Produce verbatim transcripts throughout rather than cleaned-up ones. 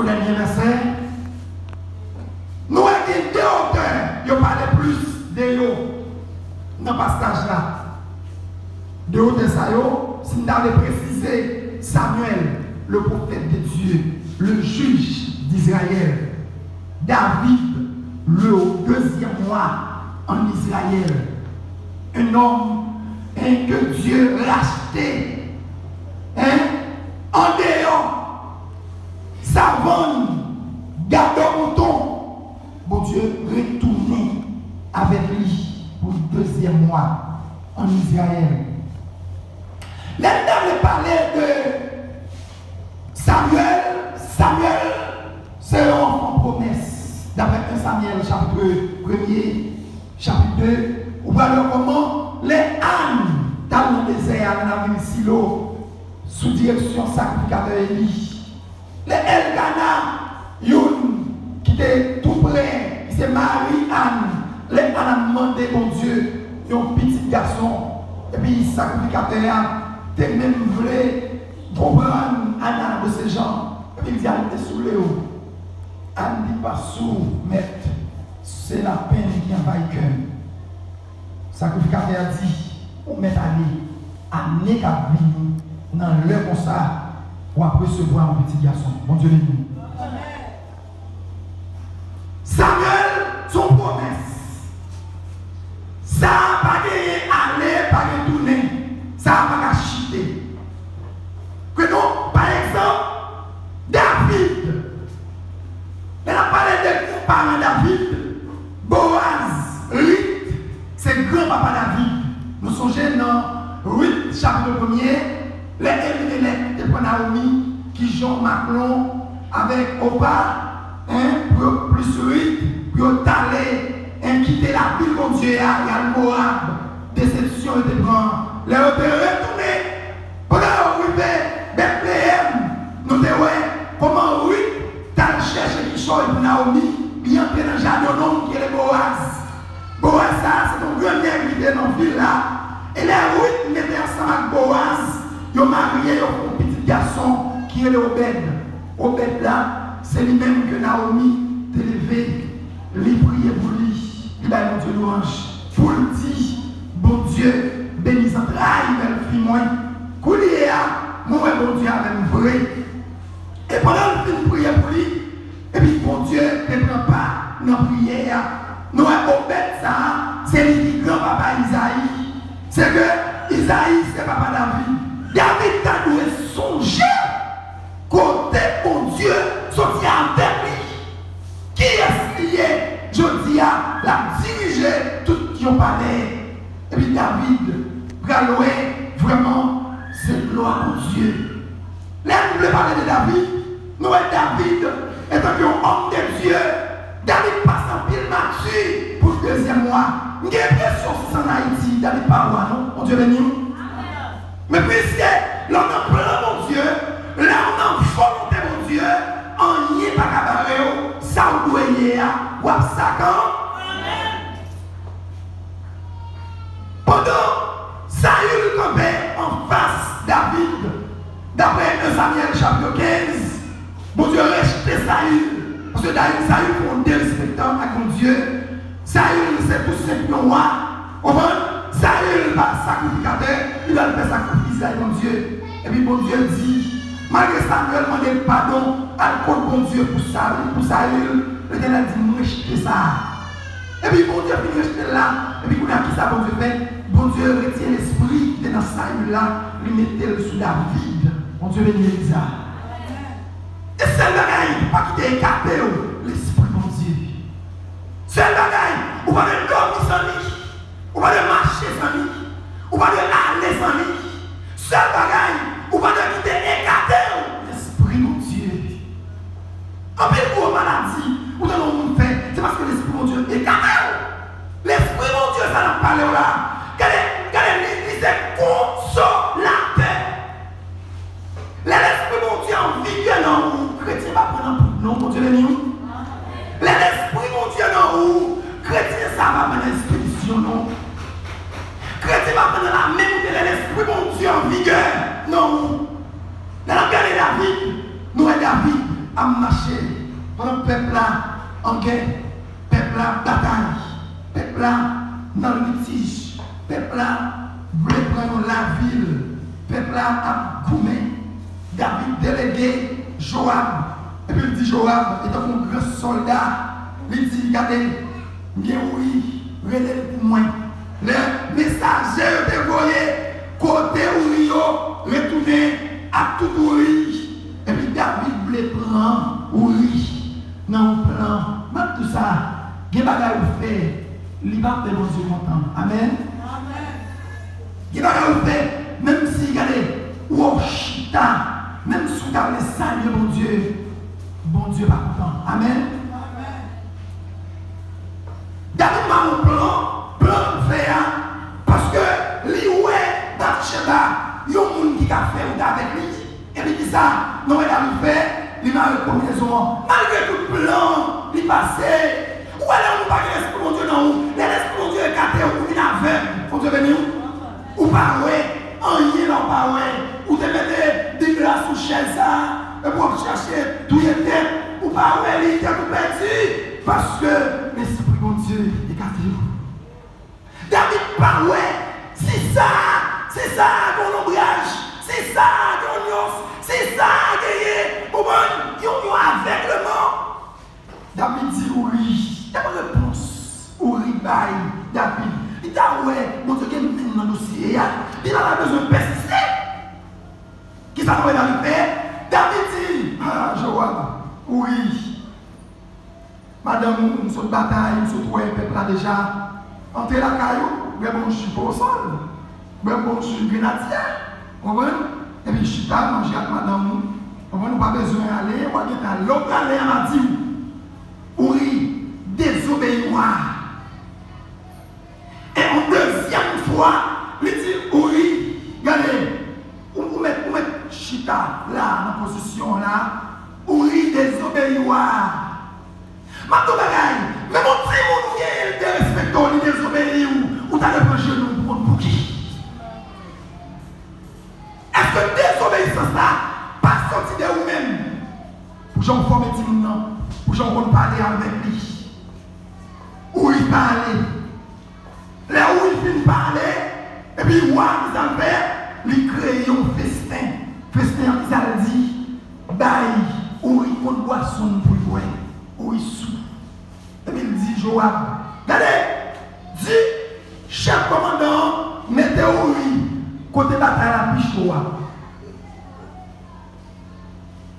Dènye vèsè, nou wè gen de otè yo pale plis de yo nan pasaj la. De otè sa yo, si n ta vle presize, Samuel, le prophète de Dieu, le juge d'Israël, David, le deuxième roi en Israël, un homme, hein, que Dieu rachetait, hein, en dehors savann, gado mouton, Bondye retounen avèk li pou dezyèm mwa an Izrayèl. Lè n ta vle pale de Samyèl, Samyèl se yon anfan pwomès. Daprè en Samyèl chapit premye, chapit de, ou pral wè kòman lè Ann t al nan dezè a, nan ravin Silo, sou direksyon sakrifikatè Eli. Lè Èlkana, youn ki te tou pre, ki se mari Ann, lè Ann ap mande Bondye yon pitit gason, epi sakrifikatè a te menm vle konprann Ann de se jan, epi l di, "Ann te soule w." Ann di, "Pa sou, Mèt, se lapenn ki anvayi kè m." Sakrifikatè a di, "Ou mèt ale, ane k ap vini, nan lè konsa, w ap resevwa yon pitit gason." Bondye beni w. Samyèl, se yon pwomès. Sa a pa genyen ale, pa gen tounen. Sa a pa ka chite. Ke nou, pa egzanp, David. Lè n ap pale de gran paran David, Boaz, Rit, se gran papa David. Nou sonje nan Rit, chapit premye, lè Elimelèk te pran Nawomi, kijan maklon avèk Opa, en, pou yo plis Rit, pou yo t ale, en, kite lapil Bondye a, y al Moab, desepsyon yo te pran. Lè yo te retounen, pandan yo rive Betleyèm, nou te wè kòman Rit t al chèche kichòy pou Nawomi, li antre nan jaden yon nonm ki rele Boaz. Boaz sa a, se te yon gran nèg ki te nan vil la. E lè Rit mete ansanm ak Boaz, yo marye, yo fè yon pitit gason ki rele Obèd. Obèd la, se li menm ke Nawomi te leve, li priye pou li, li bay Bondye lwanj, pou l di, "Bondye beni zantray bèl fi mwen. Kounye a, mwen wè Bondye avè m vre." E pandan l fin priye pou li, epi Bondye te pran pa nan priyè a. Nou wè Obèd sa a, se li ki gran papa Izayi. Se ke Izayi se papa David. David ta dwe sonje kote Bondye soti avèk li. Kiyès li ye? Jodi a, l ap dirije tout yon palè. Epi David pral wè vrèman se glwa Bondye. Lè nou vle pale de David, nou wè David, etanke yon òm de Dye, David pase anpil mati pou dezyèm mwa. M gen enpresyon si se ann Ayiti, David pa wa non. Bondye beni w. Men piske lè w nan plan Bondye, lè w nan volonte Bondye, anyen pa ka bare w, sa w dwe ye a, w ap sa kan. Pandan Sayil kanpe anfas David, daprè en Samyèl chapit kenz, Bondye rejte Sayil, paske Sayil, Sayil fè yon derespektan ak Bondye. Sayil se tou senp yon wa. Konprann? Sayil pa sakrifikatè, li pral fè sakrifis la, Bondye. Epi Bondye di, malgre Samyèl mande l padon, al kot Bondye pou Sayil, pou Sayil, Letènèl di, "M rejte sa a." Epi Bondye fin rejte l la, epi kounye a, kisa Bondye fè? Bondye retire lespri ki te nan Sayil la, li mete l sou David. Bondye beni legliz la. E sèl bagay ki pa kite ekate w, lespri Bondye. Sèl bagay, ou pa dwe dòmi san li, ou pa dwe mache san li, ou pa dwe ale san li. Sèl bagay, ou pa dwe kite ekate w, lespri Bondye. Anpil gwo maladi ou tande yon moun fè, se paske lespri Bondye ekate w. Lespri Bondye sa n ap pale w la, gade, gade li, li se konsolatè. Lè Lespri Bondye an vigè nan ou, kretyen pa pran nan poud non, Bondye beni w. Lè Lespri Bondye nan ou, kretyen sa pa pran nan espedisyon non. Kretyen pa pran nan lame moute lè Lespri Bondye an vigè nan ou. Lè n ap gade David, nou wè David ap mache, pandan pèp la an gè, pèp la ap batay, pèp la nan litij, pèp la vle pran yon lavil, pèp la ap goumen. David delege Jowab, epi l di Jowab, etan yon gran sòlda, li di, gade, m gen Ouri, rele l pou mwen. Lè mesaje yo te voye kote Ouri yo, retounen ak tout Ouri. Epi David vle pran Ouri nan yon plan. M ap di w sa, gen bagay ou fè, li pa fè Bondye kontan. Amèn. Gen bagay ou fè, menm si, gade, ou chita, menm si w ta vle salye Bondye, Bondye pa kontan. Amèn. David mare yon plan, plan l fè a, paske li wè Batcheba, yon moun ki ka fè wout avèk li. Epi kisa David fè? Li mare konbinezon an. Malgre tout plan, li pase. Ou wè lè ou pa gen Lespri Bondye nan ou, lè Lespri Bondye ekate ou, ou vin avèg. Bondye beni w. Ou pa wè anyen la, ou pa wè. Ou te mete Bib la sou chèz sa, epi w ap chache touye tèt. Ou pa wè li, tèt ou pèdi. Paske Lespri Bondye ekate ou. David pa wè si sa, si sa gen yon lonbraj, si sa gen yon nyons, si sa genyen, konprann, yon, yon avègleman. David di Ouri, e pa repons Ouri bay David. Li ta wè Bondye gen men l nan dosye a. Li pa ta bezwen pèsiste. Kisa nou wè David fè? David di, ah, Jowab, Ouri, madanm ou, m sot batay, m sot wè pèp la deja. Antre lakay ou, bwè bon ji pawosòl, bwè bon ji grenadyè, konprann? Epi chita, manje ak madanm ou, konprann? Ou pa bezwen ale, w a gentan ale. Lè w prale a, m a di w, Ouri dezobeyi wa a. E yon dezyèm fwa, li di, Ouri, gade, ou, ou mèt, ou mèt chita la, nan pozisyon w la, Ouri dezobeyi wa a. M ap di w bagay, menm yon timoun ou genyen, li derespekte w, li dezobeyi w, ou ta dwe pran jenou w pou konn pouki. Èske dezobeyisans la pa soti de ou menm? Pou jan w fòme timoun nan, pou jan w konn pale avèk li. Ouri pale. Lè Ouri fin pale, epi wa a, kisa l fè? Li kreye yon festen. Festen an, kisa l di? Bay Ouri konn bwason l pou l bwè. Ouri sou. Epi l di Jowab, gade, di chèf kòmandan an mete Ouri kote batay la pi cho a.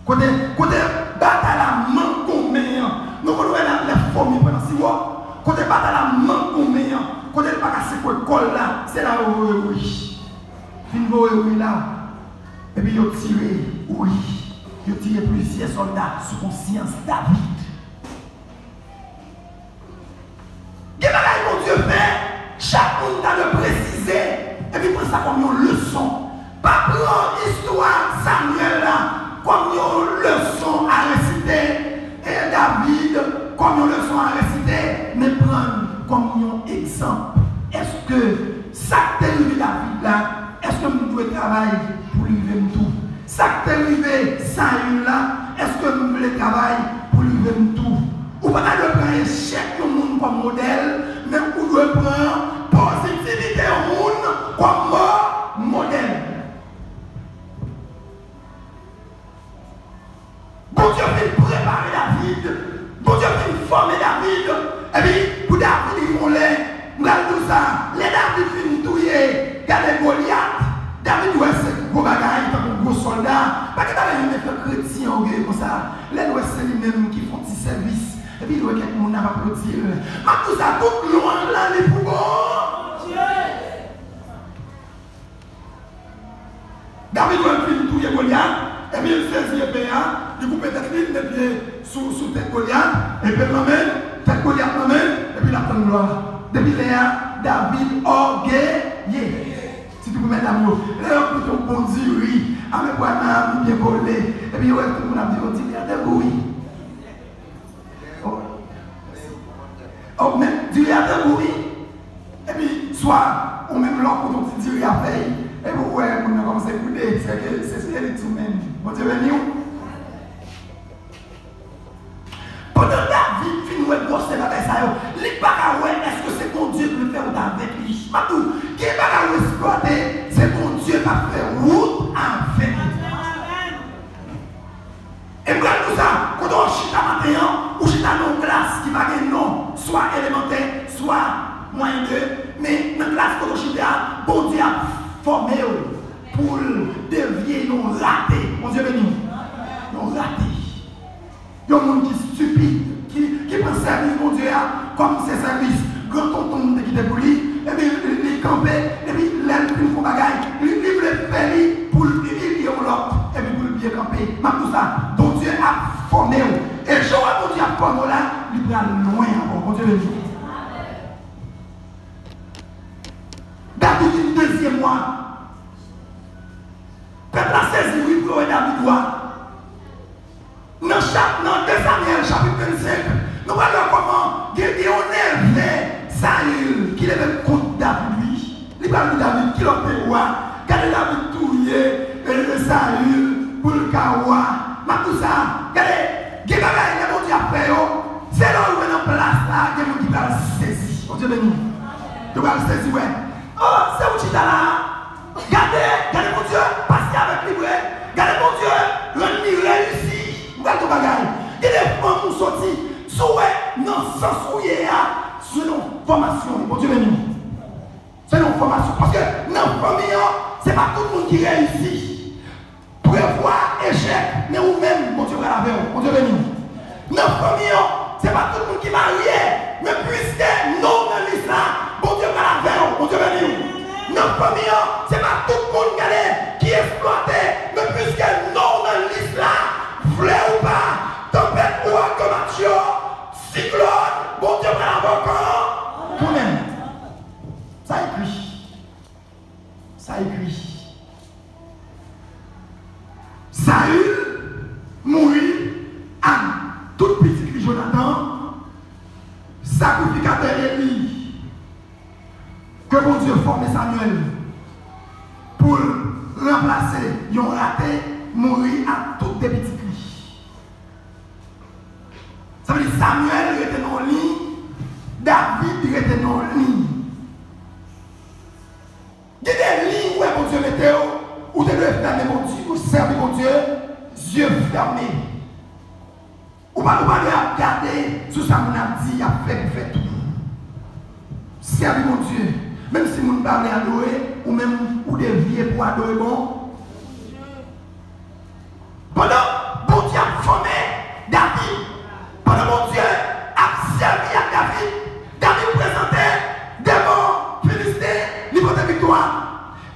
Kote, kote batay la mangonmen an. Nou konn wè la lè fomi pran nan siwo. Kote batay la mangonmen an, kote l pa ka sekwe kò l la, se la yo voye Ouri. Fin voye Ouri la, epi yo tire Ouri. Yo tire plizyè sòlda sou konsyans David. Gen bagay Bondye fè, chak moun ta dwe presize, epi pran sa kòm yon leson. Pa pran istwa Samyèl la kòm yon leson a resite, e David kòm yon leson a resite, men pran l kòm yon egzanp. Èske sa k te rive David la, èske m dwe travay pou l rive m tou? Sa k te rive Sayil la, èske m vle travay pou l rive m tou? Ou pa ta dwe pran echèk yon moun kòm modèl, men ou dwe pran pozitivite yon moun kòm mo-, modèl. Bondye fin prepare David. Bondye fin fòme David. Epi, pou David rive yon lè, m pral di w sa, lè David fin touye, gade Golyat, David wè se gwo bagay, tankou gwo sòlda. Pa gen bagay yon nèg kretyen ògeye konsa. Lè l wè se li menm ki fè yon ti sèvis, epi l wè kèk moun ap aplodi l. M ap di w sa, tout lwanj la li pou Bondye. David wè l fin touye Golyat, epi l sezi epe a, li koupe tèt li, li met pye sou, sou tèt Golyat, epe l nan men l, tèt Golyat nan men l, epi l ap tann glwa. Depi lè a, David ògeye. Sitou pou medam yo. Lè yo koute yon bon diri, avèk pwa nan li byen kole, epi yo wè tout moun ap di, yo diri a te gou wi. Oh, men diri a te gou wi. Epi, swa, ou menm lè w koute yon ti diri a fèy, epi ou wè moun nan kòmanse boude, se ke se sou elit sou menm. Bondye beni w. bagay sa yo, li pa ka wè èske se Bondye ki vle fè wout avèk li. M ap di w, gen bagay ou eksplwate, se Bondye k ap fè wout avèk ou. E m pral di w sa, kote w chita maten an, ou chita nan yon klas ki pa gen non, swa elemantè, swa mwayen de, men nan klas kote w chita a, Bondye ap fòme w pou l devye yon rate. Bondye beni w. Yon rate. Yon moun ki estipid, ki, ki pran sèvis Bondye a kòm se sèvis gran tonton te kite pou li, epi li, li kanpe, epi lè l fin fè yon bagay, li, li vle fè li pou l imilye yon lòt, epi pou l byen kanpe. M ap di w sa, Bondye ap fòme w. E jan w wè Bondye ap fòme w la, li pral lwen ankò. Bondye beni w. David vin dezyèm wa. Pèp la sezi, wi, pou yo wè David wa. Nan chap, nan de Samyèl, chapit vennsenk, nou pral wè kòman gen, gen yon neve Sayil ki leve kont David, wi. Li pral di David, ki lòt te wa? Gade David touye, e, Sayil pou l ka wa. M ap di w sa, gade, gen bagay lè Bondye ap fè yo, se lè w rive nan plas la, gen moun ki pral sezi. Bondye beni w. Yo pral sezi, wè. Oh, se ou chita la a? Gade, gade Bondye pase avèk li vre. Gade Bondye rann li reyisi. M pral di w bagay. Gen de fanm ou soti, si w wè nan sans ou ye a, se yon fòmasyon. Bondye beni w. Se yon fòmasyon. Paske nan fanmi an, se pa tout moun ki reyisi. Prevwa echèk, men ou menm, Bondye pral avè w. Bondye beni w. Nan fanmi an, se pa tout moun ki marye, men piske non w nan lis la, Bondye pral avè w. Bondye beni w. Nan fanmi an, se pa tout moun, gade, ki eksplwate, men piske non w nan lis la, vle ou pa, tanpèt, ourakè, matyo, siklòn, Bondye pral avè w kanmenm. Sa ekri. Sa ekri. Sayil mouri ak tout pitit li Jonatan, sakrifikatè Eli, ke Bondye fòme Samyèl pou l ranplase yon rate, mouri ak tout de pitit li. Sa vle di Samyèl rete nan yon liy, David rete nan yon liy. Gen de liy ou wè Bondye mete w, ou te dwe fèmen Bondye, ou sèvi Bondye, zye fèmen. Ou pa, ou pa dwe ap gade sou sa moun ap di, ap fè pou fè tou. Sèvi Bondye. Menm si moun pa vle adore, ou menm ou devye pou adore bon. Pandan Bondye ap fòme David, pandan Bondye ap sèvi ak David, David prezante devan Filisten, li pote viktwa.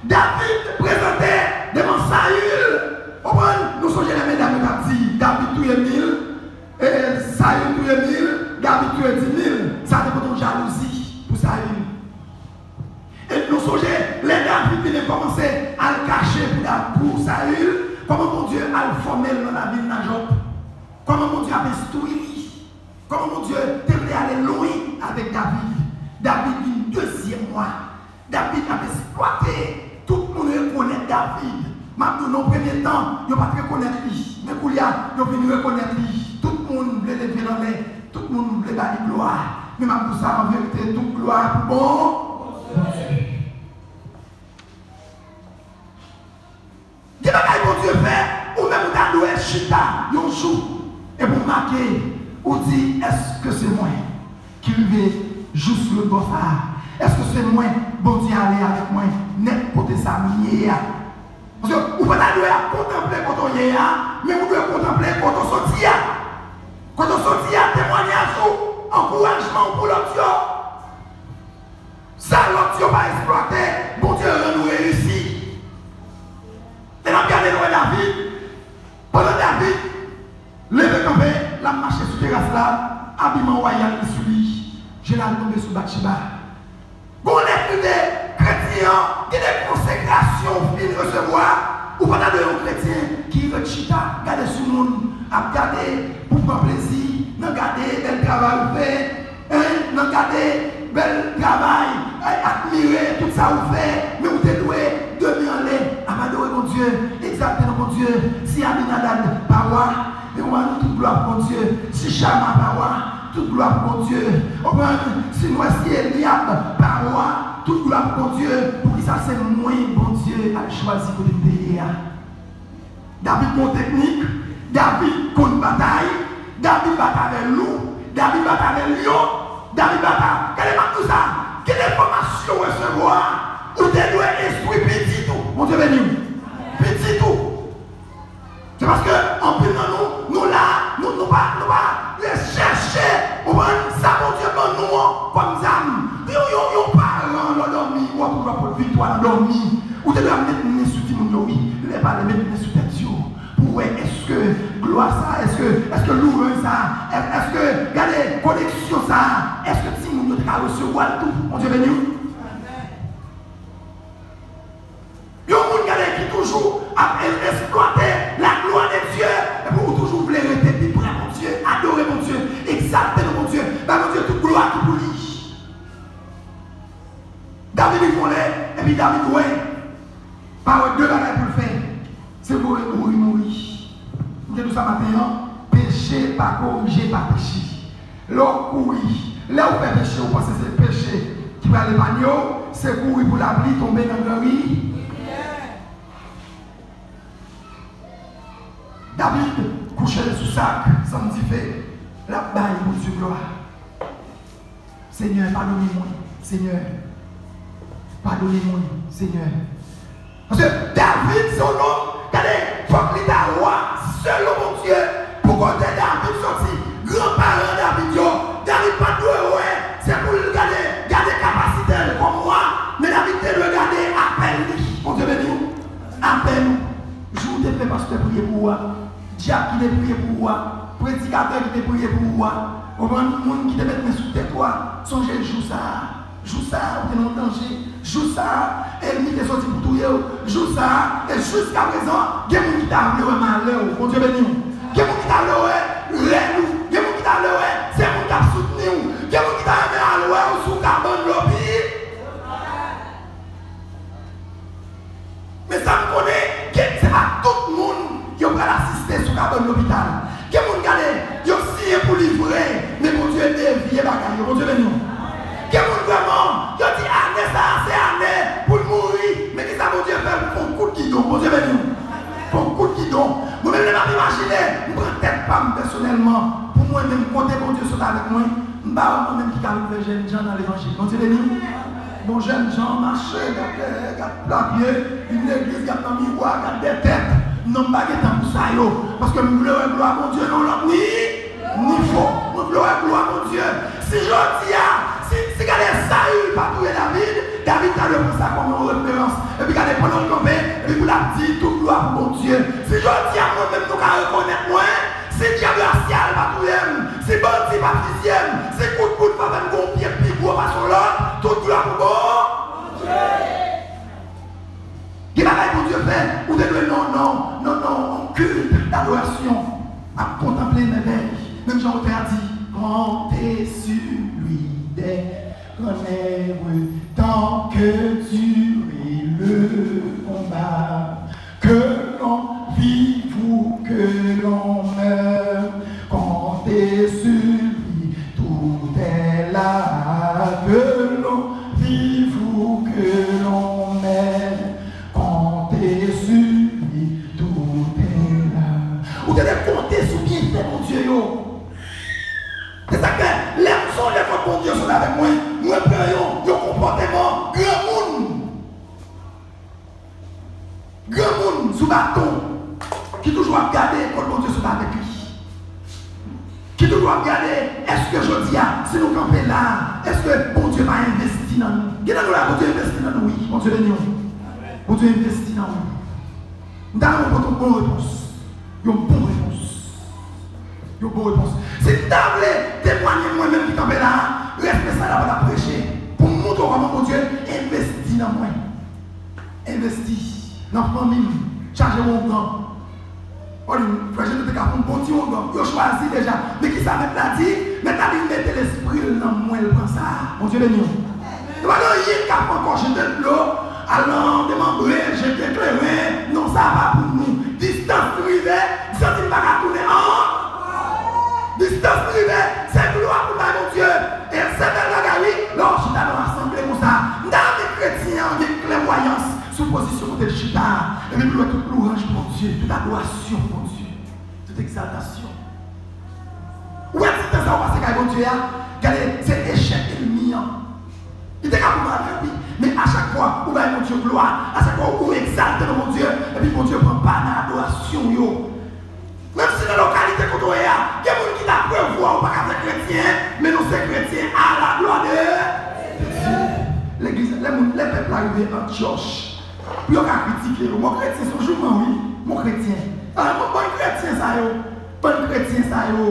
David prezante devan Sayil, konprann? Nou sonje lè medam yo t ap di, David touye mil, e Sayil touye mil, David touye di mil. Sa te pote yon jalouzi pou Sayil. E nou sonje, lè David vin kòmanse al kache pou Da-, pou Sayil, kòman Bondye al fòme l nan lavil Najòt? Kòman Bondye ap enstwi li? Kòman Bondye te vle ale lwen avèk David? David vin dezyèm wa. David ap eksplwate. Tout moun rekonèt David. M ap di w, nan premye tan, yo pa t rekonèt li. Men koulye a, yo vin rekonèt li. Tout moun vle leve l anlè. Tout moun vle ba li glwa. Men m ap di w sa, an verite, tout glwa pou bon Bondye. Gen bagay Bondye fè, ou menm ou ta dwe chita yon jou, epi w make, ou di, èske se mwen ki rive jous lòt bò sa a? Èske se mwen, Bondye ale avèk mwen nèt kote sa m ye a? Paske ou pa ta dwe ap kontanple kote w ye a, men ou dwe kontanple kote w soti a. Kote w soti a, temwanyaj ou, ankourajman w pou lòt yo. Sa lòt yo pa eksplwate, Bondye rann ou reyisi. E n ap gade, nou wè David. Pandan David leve kanpe, l ap mache sou teras la, abiman wayal li sou li, je l al tonbe sou Batchiba. Gon lè prive, kretyen an, gen de konsekrasyon ou fin resevwa, ou pa ta dwe yon kretyen ki ret chita, gade sou moun, ap gade pou pran plezi, nan gade bèl travay ou fè, en, nan gade bèl travay, ay, admire tout sa ou fè, men ou te dwe demen anlè, ap adore Bondye, egzalte non Bondye. Si Abinadab pa wa, men ou ba nou tout glwa pou Bondye. Si Chama pa wa, Tout glwa pou Bondye. Konprann? Si nou wè si Elyab pa wa, tout glwa pou Bondye. Poukisa se mwen Bondye al chwazi kote m te ye a? David gon teknik, David konn batay, David bat avè lou, David bat avè lyon, David bat a... Gade m ap di w sa, ki enfòmasyon w resevwa, ou te dwe enstwi pitit ou. Bondye beni w. Pitit ou. Se paske anpil nan nou, nou la, nou, nou pa, nou pa chèche, konprann, sa Bondye ban nou an kòm zam. Yon, yon, yon paran, lè w dòmi, ou ap toujou ap pot viktwa nan dòmi. Ou te dwe ap met men sou timoun yo, wi. Lè pale, met men sou tèt yo. Pou wè èske glwa sa, èske, èske louanj sa, è-, èske, gade, koneksyon sa, èske timoun yo te ka resevwa l tou. Bondye beni w. Yon moun, gade, ki toujou ap e-, eksplwate la glwa de Dye, epi ou toujou vle rete pi pre Bondye, adore Bondye, egzalte non Bondye, bay Bondye tout glwa ki pou li. David li vole, epi David wè, pa wè de bagay pou l fè. Se vre, mouri, mouri. M te di w sa maten an, peche pa korije pa peche. Lè w kouri, lè w fè peche, ou panse se peche ki pral epanye w, se kouri pou lapli, tonbe nan gran ri. David kouche l sou sak, sann dife, l ap bay Bondye glwa. Senyè, padone mwen, Senyè. Padone mwen, Senyè. Paske David se yon nonm, gade, fòk li ta wa selon Bondye. Pou kote David soti, gran paran David yo, David pa t dwe wè, se pou l gade, gade kapasite l kòm wa, men David te dwe gade apèl li. Bondye beni w. Apèl ou. Jou w te fè pastè priye pou ou a, dyab ki te priye pou ou a, predikatè ki te priye pou ou a, konprann, moun ki te met men sou tèt ou a, sonje jou sa a. Jou sa a, ou te nan yon danje. Jou sa a, ènmi te soti pou touye w. Jou sa a, e jiskaprezan, gen moun ki ta vle wè malè w. Bondye beni w. Gen moun ki ta vle wè rèl ou. Gen moun ki ta vle wè se moun k ap soutni w. Gen moun ki ta renmen al wè w sou kabann lopi. Men sa m konnen, gen, se pa tout moun yo pral asiste sou kabann lopital. Gen moun, gade, yo siyen pou li vre, men Bondye devye bagay yo. Bondye beni w. Gen moun vrèman, yo di ane sa a se ane pou l mouri, men kisa Bondye fè? L fè yon kout gidon. Bondye beni w. Fè yon kout gidon. Mwen menm, lè m ap imajine, m pran tèt pa m pèsonèlman. Pou mwen menm, kote Bondye sot avèk mwen, m pa wè mwen menm ki ka vin fè jènjan nan levanjil. Bondye beni w. Bon, jènjan mache, gad dèyè, gad plapye, vin legliz, gad nan miwa, gad de tèt. Non, m pa gen tan pou sa yo. Paske m vle wè glwa Bondye nan yon lòt ni, nivo. Mwen vle wè glwa Bondye. Si jodi a, si, si gade Sayil pa touye David, David ta dwe pran sa kòm yon referans. Epi gade pandan l kanpe, epi pou l ap di tout glwa pou Bondye. Si jodi a mwen menm nou ka rekonèt mwen, si dyab rasyal pa touye m, si bandi pa fizye m, si kout poud pa fè m gon pye pi gwo pase yon lòt, tout glwa pou Bondye. Gen bagay Bondye fè, ou te dwe nan, nan, nan, nan yon kilt dadorasyon, ap kontanple mèvèy. Menm jan otè a di, comptez sur lui dès grandes œuvres, tant que dure le combat. Que l'on vive ou que l'on meure, comptez sur lui, tout est là. Que l'on vive ou que l'on meure, comptez sur lui, tout est là. Ou te dwe konte sou byenfè Bondye yo. Se sa k fè, lè m sonje kot Bondye sot avèk mwen, mwen pran yon, yon konpòteman granmoun. Granmoun sou baton ki toujou ap gade kot Bondye sot avèk li. Ki toujou ap gade, èske jodi a, si nou kanpe la, èske Bondye pa envesti nan nou? Gen nan nou la, Bondye envesti nan nou, wi. Bondye beni w. Bondye envesti nan ou. M ta renmen pote yon bon repons. Yon bon repons. Yon bon repons. Si m ta vle temwaye mwen menm ki kanpe la a, responsab la pa t ap preche. Pou m montre w kòman Bondye envesti nan mwen. Envesti nan fanmi m. Chaje w ongan. Oli, frè Jeno te ka fè yon bon ti ongan. Yo chwazi deja. Men kisa mèt la di? Mèt la di l mete lespri l nan mwen, l pran sa. Bondye beni w. Yo pa gen anyen k ap ankò jete dlo, al nan demanbre, jete kleren. Non, sa pa pou nou. Distans rive, m santi m pa ka tounen an. Distans rive, se glwa pou chita, epi pou l wè tout lwanj Bondye, tout adorasyon Bondye, tout egzaltasyon. Ou wè ti tan sa ou pase kay Bondye a, gade, se echèk ènmi an. Li te ka pou mal fè wi, men a chak fwa ou bay Bondye glwa, a chak fwa ou egzalte non Bondye, epi Bondye pran pa nan adorasyon w yo. Menm si nan lokalite kote w ye a, gen moun ki ta prevwa ou pa ka fè kretyen, men nou se kretyen, à la gloire de Dieu. Legliz, lè moun, lè pèp la rive Antyòch, pou yo ka kritike yo. Bon, kretyen se yon jouman, wi. Bon, kretyen. Ah, bon, bann kretyen sa yo. Bann kretyen sa yo.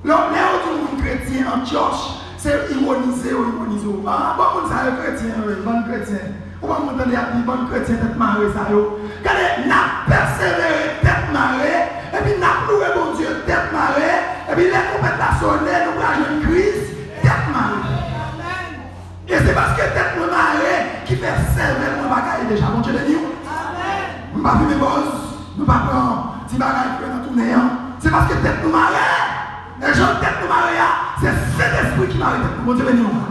Lè, lè yo di yon moun kretyen Antyòch, se iwonize yo iwonize w. Ah, bon, moun sa yo kretyen, wi, bann kretyen. Ou pa konn tande y ap di bann kretyen tèt mare sa yo. Gade, n ap pèsevere tèt mare, epi n ap louwe Bondye tèt mare, epi lè twonpèt la sone, nou pral jwenn Kris tèt mare. E se paske tèt mwen mare ki fè sèvèl mwen pa gaye deja. Bondye beni w. M pa fimen bòz, nou pa pran ti bagay fre nan tounen an. Se paske tèt nou mare. E jan tèt nou mare a, se Sentespri ki mare tèt nou. Bondye beni w.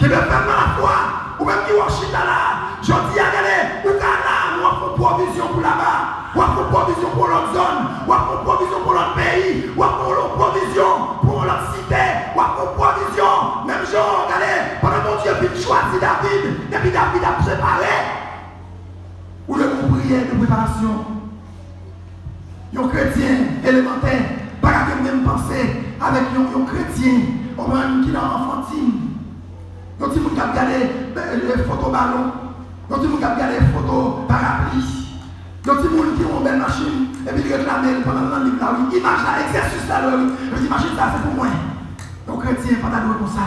Kenbe fèm nan lafwa. Ou menm ki wè w chita la, jodi a gade, ou ka la, men w ap fè pwovizyon pou laba. W ap fè pwovizyon pou yon lòt zòn. W ap fè pwovizyon pou yon lòt peyi. W ap fè pwovizyon pou yon lòt site. W ap fè pwovizyon. Menm jan, gade, pandan Bondye fin chwazi David, epi David ap separe. Ou dwe gon priyè de preparasyon. Yon kretyen elemantè pa ka gen menm panse avèk yon, yon kretyen, konprann, ki nan anfantin. Yon timoun k ap gade, eh, eh, foto balon. Yon timoun k ap gade foto parapli. Yon timoun ki gen yon bèl machin, epi li reklame l pandan l nan liv la, wi. Imaj la, egzèsis la, lè, wi. Epi di, machin sa a, se pou mwen. Yon kretyen pa ta dwe konsa.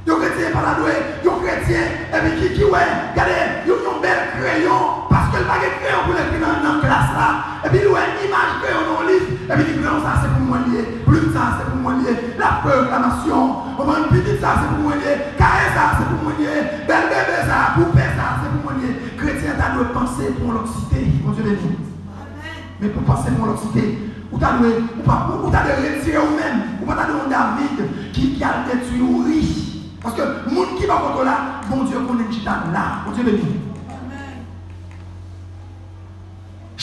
Yon kretyen pa ta dwe, yon kretyen, epi ki, ki wè, gade, yon, yon bèl kreyon, paske l pa gen kreyon pou l ekri nan, nan klas la, epi li wè imaj kreyon nan yon liv, epi li di, kreyon sa a, se pou mwen li ye, plim sa a, se pou mwen li ye, l ap fè reklamasyon, konprann, pitit sa a, se pou mwen li ye, kaye sa a, se pou mwen li ye, bèl bebe sa a, poupè sa a, se pou mwen li ye. Kretyen an ta dwe panse pou yon lòt site. Bondye beni w. Men pou panse pou yon lòt site, ou ta dwe, ou pa, ou, ou ta dwe retire ou menm. Ou pa ta dwe yon David ki, ki al detwi Ouri. Paske moun ki bò kote w la, Bondye konnen l chita la. Bondye beni w.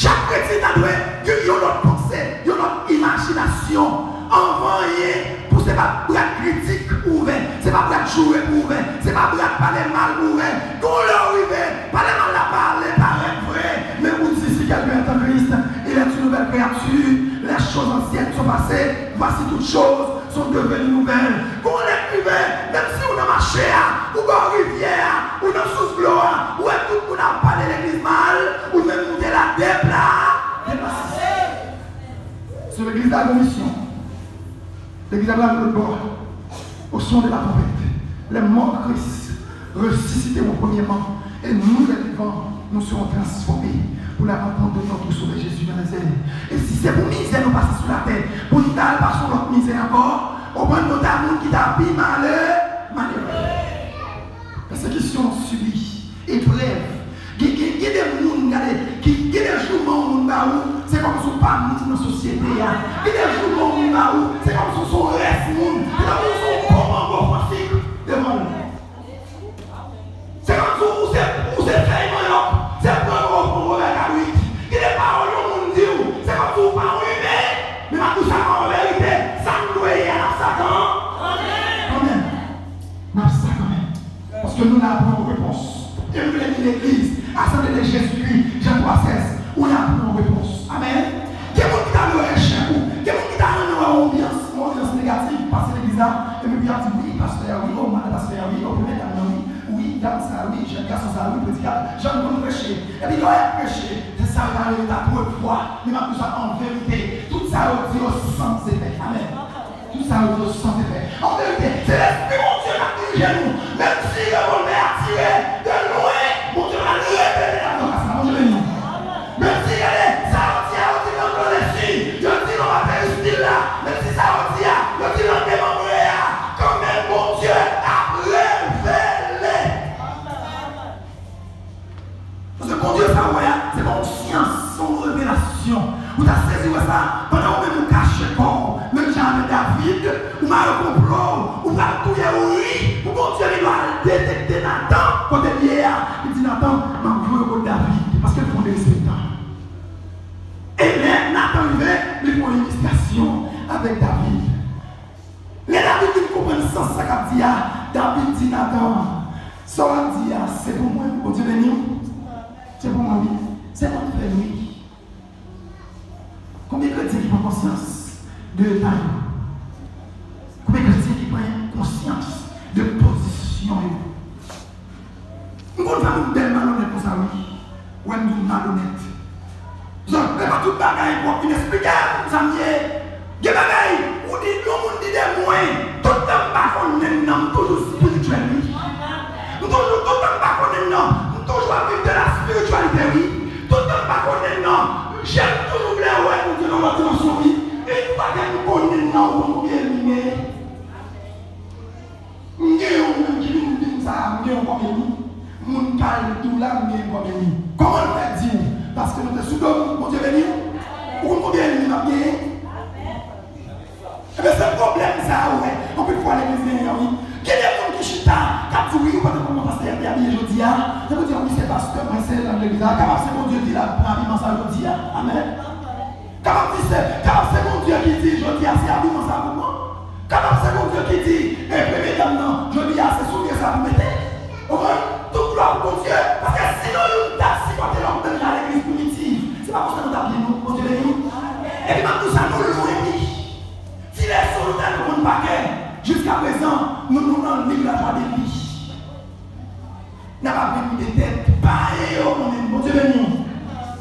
Chak kretyen ta dwe gen yon lòt panse, yon lòt imajinasyon. Anvan anyen, pou se pa bwat kritik ou ouvè, se pa bwat joure pou ouvè, se pa bwat pale mal pou ouvè. Gon lè w rive, pale mal la pa ale parèt vre, men ou di, si quelqu'un est en Christ, il est une nouvelle créature, les choses anciennes sont passées, voici toutes choses sont devenues nouvelles. Gon lè k rive, menm si ou nan mache a, ou bò rivyè a, ou nan sous dlo a, ou wè tout moun ap pale legliz mal, ou menm ou te la deplase. Se legliz la gon misyon. Legliz la pral lòt bò. Au son de la trompette, les morts de Christ ressusciteront premièrement, et nous, les vivants, nous serons transformés pour la rencontre de notre Sauveur Jésus dans les airs. E si se pou mizè nou pase sou latè, pou nou ta al pase yon lòt mizè ankò, konprann, nou ta moun ki ta pi male, malere. Pèsekisyon w sibi, eprèv. Gen, gen, gen de moun, gade, ki, gen de jouman yon moun ba ou, se kòmsi w pa moun nan sosyete a. Gen de jouman yon moun ba ou, se kòmsi w se yon rès moun. Se kòmsi w se yon bon mango fwansik devan l. Se kòmsi w se, ou se fèy manyòk, se pran ou pran pwovèb kabrit. Gen de pawòl yon moun di w, se kòmsi w pa yon imen. Men m ap di w sa kòm verite, sa n dwe ye a, n ap sa kanmenm. Kanmenm. N ap sa kanmenm. Paske nou la pou yon repons. E m vle di legliz, Assemblée de Jésus-Christ, Jan twa sèz, ou la pou yon repons. Amèn. Gen moun ki ta dwe echèk ou. Gen moun ki ta renmen wè yon anbyans, yon anbyans negatif, pase legliz la, epi pou y ap di, wi, pastè a, wi, o, madan pastè a, wi, o, premye dam nan, wi, wi, dam sa, wi, jèn gason sa, wi, predikatè, jan l konn preche. Epi lè y ap preche, se sa yo ta rele ta prevwa. Men m ap di sa an verite, tout sa yo di yo san efè. Amèn. Tout sa yo di yo san efè. An verite, se Lespri Bondye k ap dirije nou. Menm si revòlvè a tire de lwen, Bondye pral repete lavokasyon. Bondye beni nou. Menm si, gade, sa yo di a, yo di nan klandestin, yo di nan materyis pil la, menm si sa yo di a, yo di nan demanbre a, kanmenm Bondye ap revele. Paske Bondye sa w wè a, se pa yon syans, se yon revelasyon. Ou ta sezi wè sa, pandan ou menm ou kache kò w, menm jan avèk David, ou mare konplo w, ou pral touye Ouri, pou Bondye li dwe al detekte Natan, kote l ye a. Li di Natan, m ap voye w kot David. Paske Avèk David. Lè David vin konprann sans sa k ap di a, David di Natan, sa w ap di a, se pou mwen, Bondye beni w. Se pou mwen, wi. Se mwen k fè l, wi. Konbyen kretyen ki pran konsyans de eta yo? Konbyen kretyen ki pran konsyans de pozisyon yo? M konn fè moun bèl malonèt konsa, wi. Wè m di w malonèt. Zòt, e pa tout bagay pou w ap vin esplike m sa m ye. Gen bagay, ou di, yon moun di de mwen, tout tan m pa konnen l nan, m toujou espirityèl, wi. M toujou, tout tan m pa konnen l nan, m toujou ap viv de la spiritualité, wi. Tout tan m pa konnen l nan, je m toujou vle wè Bondye nan lòt dimansyon, wi. Yon fwa ke m konnen l nan, ou konn konbyen ènmi m genyen? M gen yon moun ki vin di m sa, m gen yon kòm ènmi. Moun k al di w la, m gen yon kòm ènmi. Kòman l fè di w? Paske nou te sou do m, Bondye beni w. Ou konn konbyen ènmi m ap genyen? Ebyen, se pwoblèm sa a, ou wè, anpil fwa legliz genyen an, wi. Gen de moun ki chita, k ap di, wi, ou pa t konn kòman pastè a te abiye jodi a. Se pou di, wi, se pastè, mwen, se nan legliz la. Kapab se Bondye ki la pran abiman sa a jodi a. Amèn. Kapab di se, kapab se Bondye ki di, jodi a, se abiman sa a pou pran. Kapab se Bondye ki di, e, premye dam nan, jodi a, se soulye sa a pou mete. Ou konprann? Tout glwa pou Bondye. Paske sinon, youn t ap sipòte lòt nan legliz primitiv. Se pa konsa nou t ap ye, non. Bondye beni nou. Epi, m ap di w sa, nou lwen, wi. Ti leson nou te konn pa kè, jiskaprezan, nou, nou nan liv lajwa de vi. N ap aprann li de tèt. Payen yo konnen, Bondye beni nou.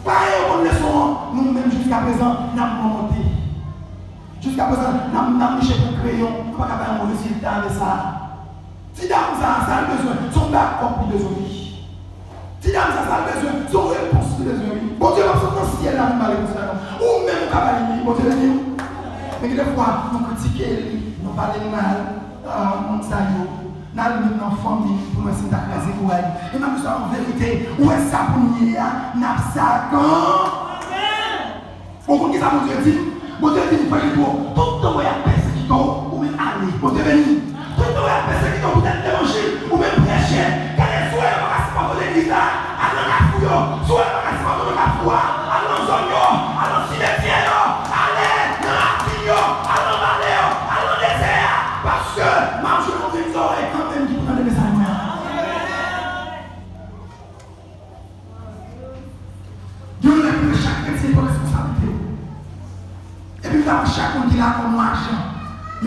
Payen yo konn leson an, nou menm jiskaprezan, n ap remonte. Jiskaprezan, n ap, n ap niche pran kreyon, nou pa ka bay yon rezilta avè sa. Ti dam sa, sa l bezwen, se yon bakòp li bezwen, wi. Ti dam sa, sa l bezwen, se yon repons li bezwen, wi. Bondye p ap sot nan syèl la vin ba li konsa, non. Ou menm ou ka ba li, wi. Bondye beni w. Men gen de fwa, nou kritike li, nou pale l mal, ah, moun sa yo. N al menm nan fanmi pou n wè si n ta kraze kouray. E m ap di sa an verite, ou wè sa pou n ye a, n ap sakan. Ou konn kisa Bondye di m? Bondye di m, Filipo, tout tan w wè y ap pèsekite w, ou menm ale. Bondye beni m. Tout tan w wè y ap pèsekite w poutèt levanjil, ou menm preche. Gade, si w wè yo pa ka sipòte w legliz la, al nan kafou yo. Si w wè yo pa ka sipòte w nan kafou a, al nan zòn yo, al nan simetyè yo, ale nan ravin yo, al nan vale yo, al nan dezè a. Paske m ap jwenn yon grenn zòrèy kanmenm ki pou tande mesaj mwen an. Gen yon lè pou chak kretyen pran responsablite yo. Epi m ta wè chak moun ki la kòm yon ajan.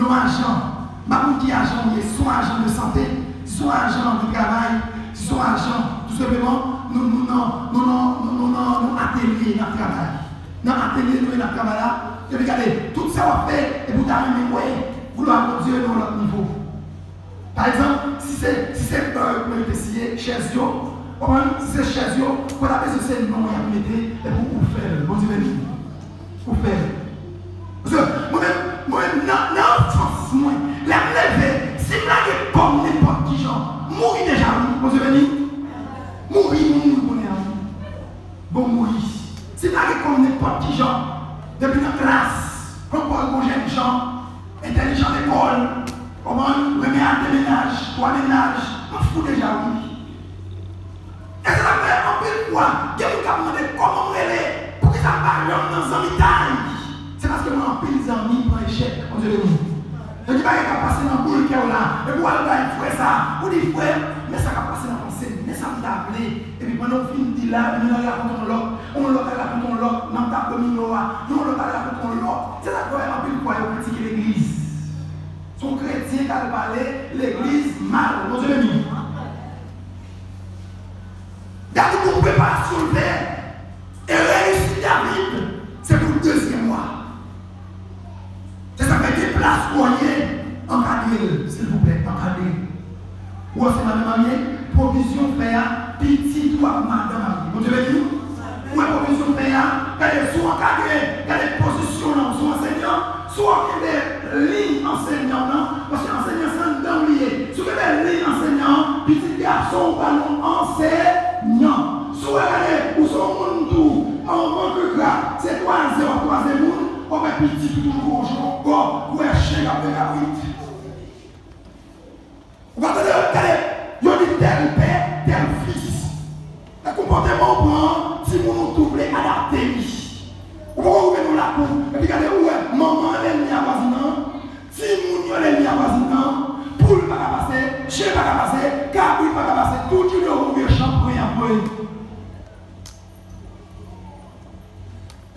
Yon ajan. M pa konn ki ajan ou ye, si w yon ajan de sante, si w yon ajan de travay, si w yon ajan, tou senpleman, nou, nou nan, nou nan, nou, nou nan, nou atelye n ap travay. Nan atelye nou ye n ap travay la. Epi gade, tout sa w ap fè, epi w ta renmen wè glwa Bondye nan yon lòt nivo. Pa egzanp, si se, si se ban yo pou yo te siye, chèz yo, konprann, si se chèz yo, pa ta bezwen se non y ap mete, epi ou fè l. Bondye beni w. Ou fè l. Paske mwen menm, mwen menm, nan, nan anfans mwen, lè m leve, si m lage kò m nenpòt ki jan, m mouri deja, wi. Bondye beni w. Mouri, m mouri kounye a, wi. Bon, mouri. Si m lage kò m nenpòt ki jan, depi nan klas, pran pòz bon jènjan, entèlijan lekòl, konprann, renmen al de mennaj, twa mennaj, m ap fou deja, wi. E se sa k fè anpil fwa, gen moun k ap mande kòman m rele, poukisa m pa janm nan zanmitay. Se paske mwen anpil zanmi pran echèk. Bondye beni w. Yo di bagay k ap pase nan boul kè w la. Epi w al bay frè sa, ou di, frè, men sa k ap pase nan panse m, men sa m ta vle. Epi pandan w fin di la, epi youn al rakonte yon lòt, yon lòt al rakonte yon lòt nan tab domino a, yon lòt al rakonte yon lòt. Se sa k fè anpil fwa yo kritike legliz. Se yon kretyen k al pale legliz mal. Bondye beni w. Gade yon preparasyon l fè. E reyisit David, se pou dezyèm wa. Se sa k fè gen plas ou ye, ankadre l, silvouplè, ankadre l. Ou wè se madanm marye, pwovizyon w fè a, pitit ou ak madanm marye. Bondye beni w. Ou wè pwovizyon w fè a, gade si w ankadre, gade pozisyon w lan, ou se yon ansenyan, si w kenbe liy ansenyan w lan, paske ansenyan se anndan w li ye. Si w kenbe liy ansenyan an, pitit gason w pral yon ansenyan. Si w wè gade, ou se yon moun tou, anvan ke gra, se kwaze w ap kwaze moun, w ap wè pitit ou toujou gon jan ankò, ou wè chen k ap fè kabrit. Ou pa tande yo gade, yo di tel père, tel fils. E konpòteman w pran, timoun ou tou vle adapte li. Ou poko rive nan lakou, epi gade ou wè, manman an lènmi a vwazen Chen pa ka pase, kabrit pa ka pase, tout jounen yo vye chanpwen y ap voye.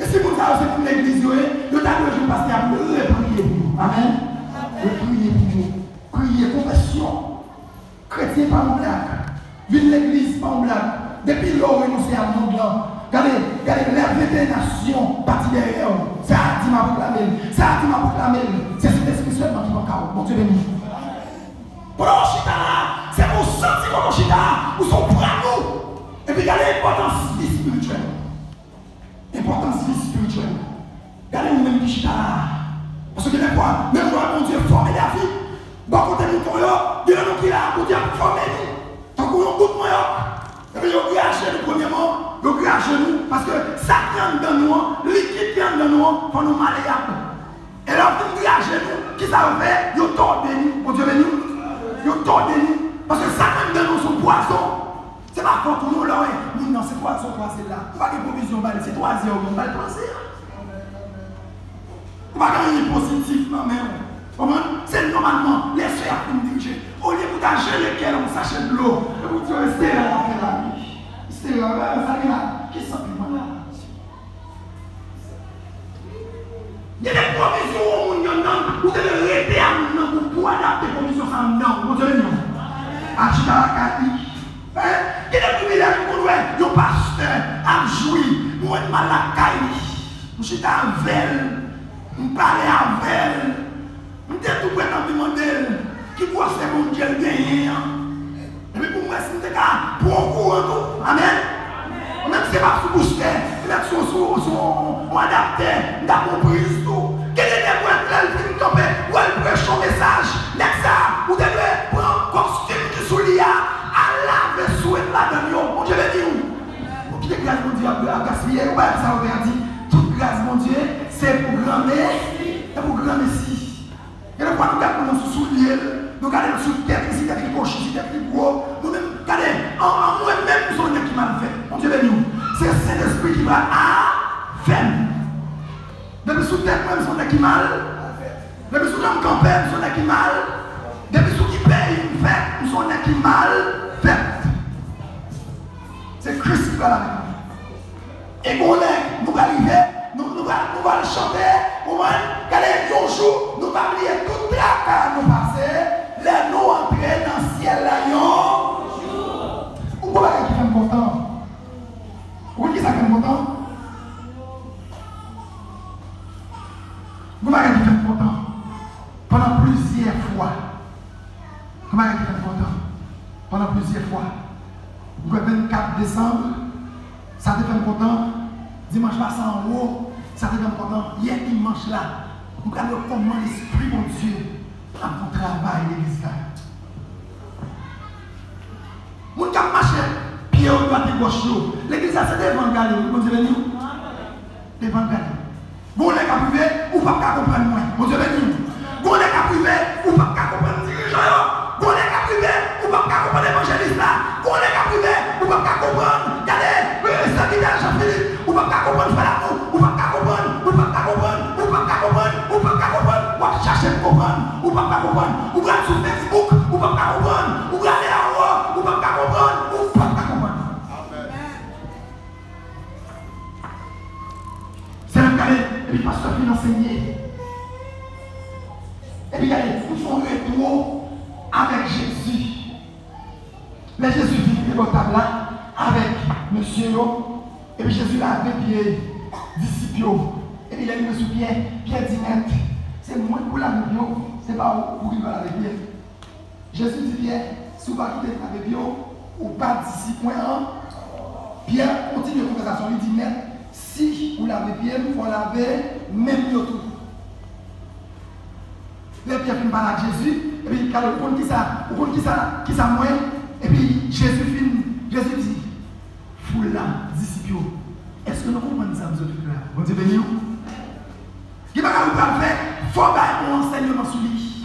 E si moun sa yo se moun legliz yo ye, yo ta dwe jwenn pastè ap repriye pou yo. Amèn. Repriye pou yo. Priye, konfesyon. Kretyen pa yon blag. Vin legliz pa yon blag. Depi lè w renonse a mond lan, gade, gade, lè venteyen nasyon pati dèyè w, sa a di m a pwoklame l, sa a di m a pwoklame l, se Sentespri sèlman ki panka w. Bondye beni w. Pandan w chita la, se pou w santi kote w chita a, ou se yon pran nou. Epi gade enpòtans vi espirityèl. Enpòtans vi espirityèl. Gade ou menm ki chita la a. Paske gen de fwa, menm jan Bondye fòme David, bò kote mouton yo, gen de nou ki la a, Bondye ap fòme nou. Tankou yon bout manyòk. Epi yo graje nou premyèman, yo graje nou, paske sa ki anndan nou an, likid ki anndan nou an, fò nou maleyab. E lè yo fin graje nou, kisa yo fè? Yo tòde nou. Bondye beni w. Yo tòde nou. Paske sa k anndan nou se yon pwazon. Se pa fòt ou non, lè w wè moun nan se pwazon kwaze l la. Ou pa gen pwovizyon ba li, se twazyè ou ba l twazyè. Ou pa gen anyen pozitif nan men w. Konprann? Se nòmalman, lè sè a fin dirije. Olye pou ta jele kè l yon sachè dlo, epi w di yo, "Espere a fè la wi. Espere a, sa gen la, ki sant li pran la?" Gen de pwovizyon ou moun anndan, ou te dwe rete a moun nan pou, pou adapte pwovizyon sa anndan w. Bondye beni w. Al chita lakay li. Hein? Gen de privilèj ou konn wè yon pastè ap jwi, mwen m al lakay li. M chita avè l, m pale avè l. M te tou prèt anvi mande l ki gwosè Bondye l genyen an. Epi pou m wè si m te ka pran w kouran tou. Amèn. Ou menm se pa sou bouch tè, ou mèt sou, sou, sou yon adaptè, m t ap pran priz tou. Gen de nèg ou wè lè l fin kanpe, ou wè l preche yon mesaj. Nèg sa a, ou te dwe pran kòstim ki sou li a, al lave swet ladan l yo. Bondye beni w. Ou kite gras Bondye ap, ap gaspiye. Ou pa sa ou te di, tout gras Bondye, se pou granmesi, se pou granmesi. Gen de fwa nou gade moun nan sou soulye l, nou gade l sou tèt li, si tèt li kwochi, si tèt li gwo. Nou menm, gade, an, an mwen menm, m se yon nèg ki mal fèt. Bondye beni w. Se Sentespri ki pral a fè m. Depi sou tèt mwen, m se yon nèg ki mal. Depi sou jan m kanpe, m se yon nèg ki mal. Depi sou ki peyi m fèt, m se yon nèg ki mal fèt. Se Kris ki pral avèk mwen. E gon lè, nou pral rive, nou, nou pral, nou pral chante, konprann? Gade, yon jou, nou pa bliye tout traka nou pase, lè nou antre nan syèl la yon jou. Ou gon bagay ki fè m kontan. Ou konn kisa k fè m kontan? Gon bagay ki fè m kontan. Pandan plizyè fwa, gon bagay ki fè m kontan. Pandan plizyè fwa, m kwè vennkat desanm, sa te fè m kontan. Dimanch pase anwo, sa te fè m kontan. Yè dimanch la, m pral wè kòman Lespri Bondye ap fè yon travay legliz la. Moun k ap mache, pye yo dwat e gòch yo. Legliz la se devan l gade, wi, Bondye beni w. Devan l gade. Gon lè k ap rive, ou p ap ka konprann mwen. Bondye beni w. Gon lè k ap rive, ou p ap ka konprann dirijan yo. Gon lè k ap rive, ou p ap ka konprann evanjelis la. Gon lè k ap rive, ou p ap ka konprann, gade, e, sèvitè Jean Philippe, ou p ap ka konprann frè Lamou, ou p ap ka konprann, ou p ap ka konprann, ou p ap ka konprann, ou p ap ka konprann, w ap chache pou konprann, ou p ap ka konprann, ou pral sou Facebook, ou p ap ka konprann, ou prale anwo, ou p ap ka konprann, ou p ap ka konprann. Se lè m gade, epi pastè fin ansenye. Epi gade, nou fè yon retwo avèk Jezi. Lè Jezi vin, li te bò tab la avèk mesye yo. Epi Jezi lave pye disip yo. Epi lè li rive sou Pyè, Pyè di nèt, "Se mwen k pou lave pye w, se pa ou pou rive lave pye." Jezi di Pyè, "Si w pa kite m lave pye w, ou pa disip mwen ankò." Pyè kontinye konvèsasyon, li di, "Mèt, si ou lave pye m, fò w lave men m yo tou." Lè Pyè fin pale ak Jezi, epi gade, ou konn kisa, ou konn kisa, kisa m wè? Epi Jezi fin, Jezi di, foul la, disip yo, èske nou konprann sa m sot fè la? Bondye beni w. Gen bagay ou pral fè, fò w bay yon ansèyman sou li.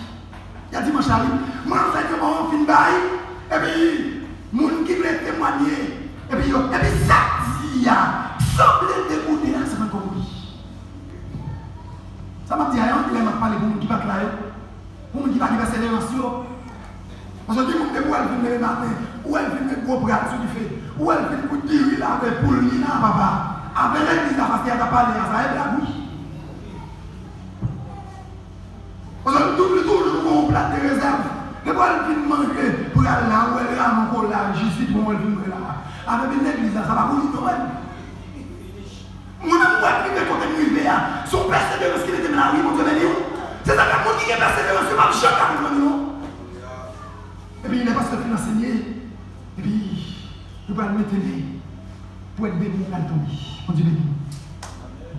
Yè dimanch la, wi, m ansèyman an fin bay, epi moun ki vle temwanye, epi yo, epi sa k di a sanble degoude a, se pran kòb wi. Sa m ap di a, e anglè m ap pale pou moun ki pa t la yo, pou moun ki pa gen pèseverans yo. Paske gen moun depi w wè l fin leve maten, ou wè l fin met gwo pral sou dife, ou wè l fin kout diri la avè poul li la, papa. Avè legliz la, pastè a t ap pale a sa, e blag wi. Paske li tou-, li toujou gon yon plat de rezèv. Depi w wè l fin manje pral la, ou wè l ramen kolaj, ji sitwon, ou wè l fin bwè la. Avè vin legliz la, sa pa pou li non, menm. Mwen menm, mwen rive kote m rive a, se yon pèseverans ki mete m la wi, Bondye beni w. Se sa k fè moun ki gen pèseverans yo p ap janm ka konprann yo non. Epi lè pastè fin ansenye, epi yo pral mete men, pwèt demon pral tonbe. Bondye beni w.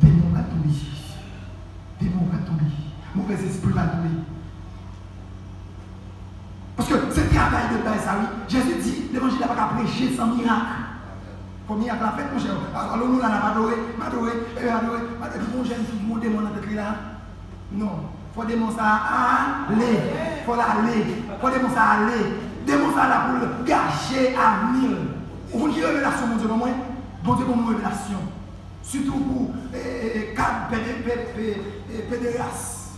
Demon pral tonbe. Demon pral tonbe. Movèzespri pral tonbe. Paske se travay de bay sa wi. Jezi di, levanjil la pa ka preche san mirak. Fò mirak la fèt, monchè. Alò nou la, n ap adore, n adore, e adore, n adore. Epi gon jèn fi ki gon demon nan tèt li la. Non. Fò demon sa a ale. Fò l ale. Fò demon sa a ale. Demon sa a la pou l gache avni l. Ou konn ki revelasyon Bondye ban mwen? Bondye ban mwen revelasyon. Sitou pou, e, e, e, kad pede-, pe-, pe-, e, pederas,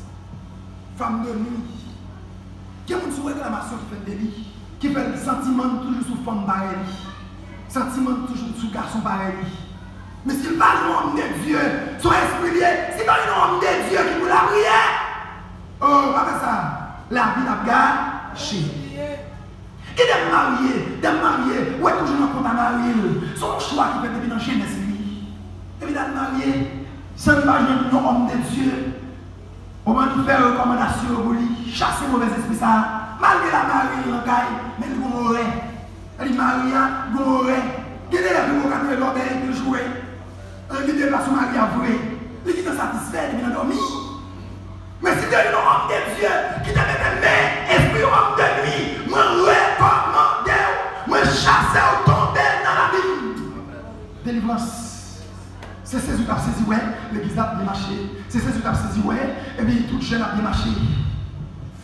fanm de nwi. Gen moun sou reklamasyon ki fèt de li, ki fè l santiman l toujou sou fanm parèy li, santiman l toujou sou gason parèy li. Men si l pa yon òm de Dye, se yon espri l ye, si pa yon òm de Dye ki pou lapriyè, oh, pa fè sa, lavi l ap gache. Gen de m marye, de m marye, ou wè toujou nan kont a mari l. Se yon chwa ki fèt depi nan jenès li. Epi l al marye, san l pa jwenn yon òm de Dye. Ou konprann, fè rekòmandasyon yo pou li, chase movèzespri sa a. Malgre l a mari l nan kay, men li gon orè. Li mari a, gon orè. Gen de lè pou w ka te lòbèy epi l joure. Li deplase mari a vre. Li gentan satisfè depi nan dòmi. Men si te yon òm de Dye ki te mete men, espri òm de nwi, mwen rekòmande w, mwen chase w tonbe nan lavi m. Delivrans. Se sezi w t ap sezi wè legliz la ap byen mache. Se sezi w t ap sezi wè, epi tout jèn ap byen mache.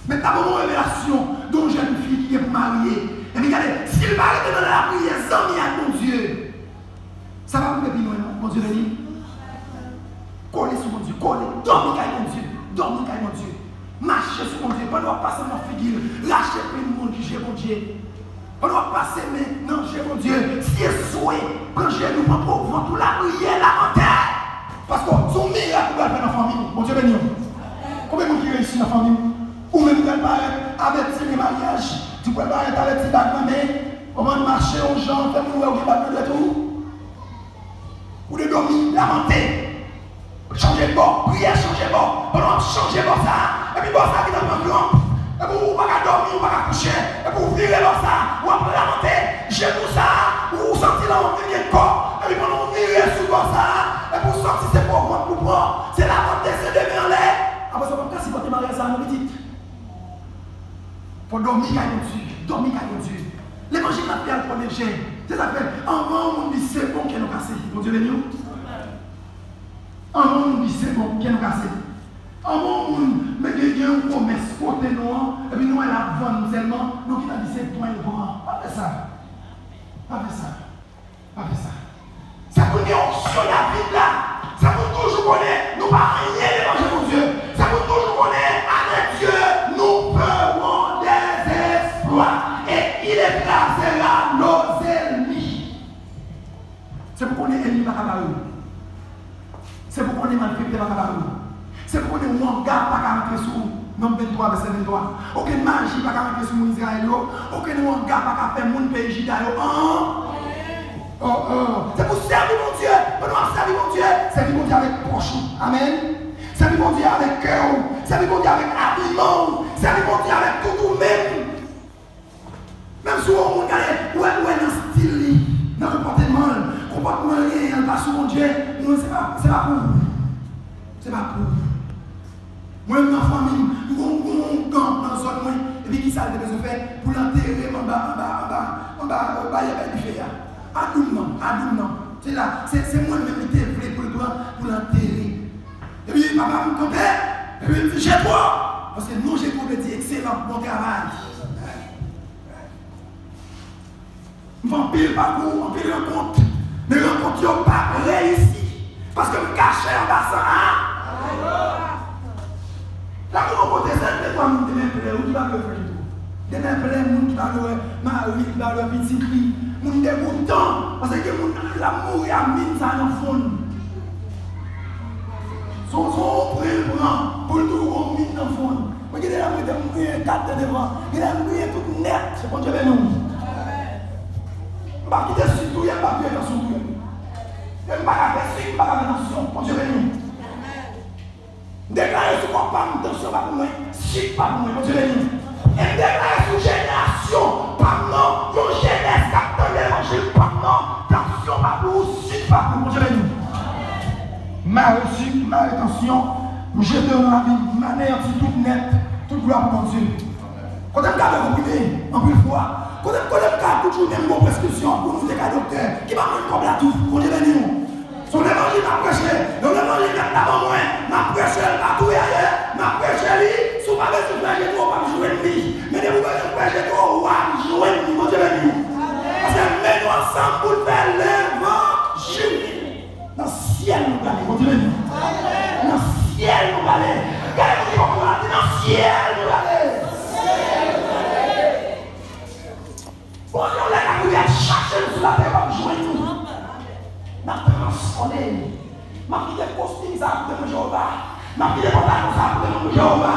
Men ta ban mwen revelasyon de yon jèn fi ki gen pou marye. Epi gade, si l pa rete nan lapriyè, zanmi ak Bondye, sa p ap rive pi lwen non. Bondye beni. Kole sou Bondye, kole. Dòmi kay Bondye, dòmi kay Bondye. Mache sou Bondye. Pandan w ap pase nan figi l, rache plim moun ki je Bondye. Pandan w ap pase men nan je Bondye, si e swe, pran jenou, pran po vant ou, lapriyè, lamantè. Paske se yon mirak ou pral fè nan fanmi w. Bondye beni w. Konbyen moun ki reyisi nan fanmi w? Ou menm pral parèt avèk ti ren maryaj, ou pral parèt avèk ti bag nan men, ou konprann, mache yon jan, fè moun wè ou gen bag nan dwèt ou. Ou te dòmi, lamante. Chanje bò, priyè chanje bò. Pandan w ap chanje bò sa a, epi bò sa a gentan pran kranp. Epi ou pa ka dòmi, ou pa ka kouche. Epi ou vire bò sa a, w ap lamante. Jenou sa a, ou santi l anvi gen kò. Epi pandan w vire sou bò sa a, epi ou santi se po vant pou pran. Se lamante, se de men anlè. Apre sa, w p ap ka sipòte maryaj sa a non pitit. Fò dòmi kay Bondye, dòmi kay Bondye. Levanjil la fè al twò lejè. Se sa k fè, anvan yon moun di se bon, kè nou kase. Bondye beni w. Anvan yon moun di se bon, kè nou kase. Anvan yon moun, men gen, gen yon komès kote nou an, epi nou wè l ap vann sèlman, nou gentan di se pwen l pran. Pa fè sa. Pa fè sa. Pa fè sa. Se pou n gen onksyon David la. Se pou n toujou konnen nou pa anyen devan je Bondye. Se pou n toujou konnen, avec Dieu, nous ferons des exploits et il écrasera nos ennemis. Se pou konnen ènmi pa ka bare w. Se pou konnen malfektè pa ka bare w. Se pou konnen wanga pa ka rantre sou ou. Nonm venntwa, vèsè venntwa. Okenn maji pa ka rantre sou moun Izrayèl yo. Okenn wanga pa ka fè moun peyi Jida yo anyen. Oh, oh. Se pou sèvi Bondye. Pandan w ap sèvi Bondye, sèvi Bondye avèk pòch ou. Amèn. Sèvi Bondye avèk kè w. Sèvi Bondye avèk abiman w. Sèvi Bondye avèk tout ou menm. Menm si w wè yon moun gade, ou wè, ou wè nan stil li, nan konpòteman l, konpòtman l genyen an, l pa sou Bondye, non, se pa, se pa pou ou. Se pa pou ou. Mwen menm nan fanmi m, m gon, gon, gon gang nan zòn mwen, epi kisa l te bezwen fè pou l antere m anba, anba, anba, anba, anba, anba, anba dife a? Adoum nan, adoum nan. Se la, se, se mwen menm li te vle pou l pran, pou l antere. Epi papa m kanpe, epi l di, Jetwo! Paske non Jetwo vle di ekselan, bon travay. M fè anpil pakou, anpil rankont, men rankont yo p ap reyisi. Paske m kache anba san a. La pou yon kote, sèl de twa moun te men plè, ou ki pa vle frè Jetwo. Gen nan plen moun ki pa vle wè mari l, ki pa vle wè pitit li. Moun degoutan, paske gen moun l ap mouri a min sa nan fon l. Se yon, se yon pran l pran pou l toujou gon min nan fon l. Mwen gen de lè m rete m griyen kat de devan, gen lè m griyen tout nèt. Bondye beni w. M pa kite sik touye m, m pa kite tansyon touye m. E m pa ka fè sik, m pa ka fè tansyon. Bondye beni w. M deklare sou kò pa m, tansyon pa pou mwen, sik pa pou mwen. Bondye beni w. E m deklare sou jenerasyon pa m nan, yon jenès k ap tande levanjil pa m nan, tansyon pa pou ou, sik pa pou ou. Bondye beni w. Mare sik, mare tansyon, m jete yo nan labim, m aneyanti tout nèt, tout glwa pou Bondye. Kote m ka bwè konprime anpil fwa? Kote, kote m ka tout jounen m gon preskripsyon pou nou te ka doktè ki pa jwenn kòb la tou? Bondye beni w. Se yon levanjil m ap preche, yon levanjil mèt la ban mwen, m ap preche l pa tou ye, m ap preche li. Si w pa bezwen preche tou, w p ap jwenn li. Men depi w bezwen preche tou, w ap jwenn li. Bondye beni w. Paske men nou ansanm pou n fè levanjil. Nan syèl nou prale, Bondye beni. Nan syèl nou prale. Gade moun ki bò kote w la, di, nan syèl nou prale. Bondye, yon lè n ap rive ap chache nou sou latè, w ap jwenn nou. N ap transfòme. M ap kite kostim sa a pou temwen Jewova. M ap kite pantalon sa a pou temwen Jewova.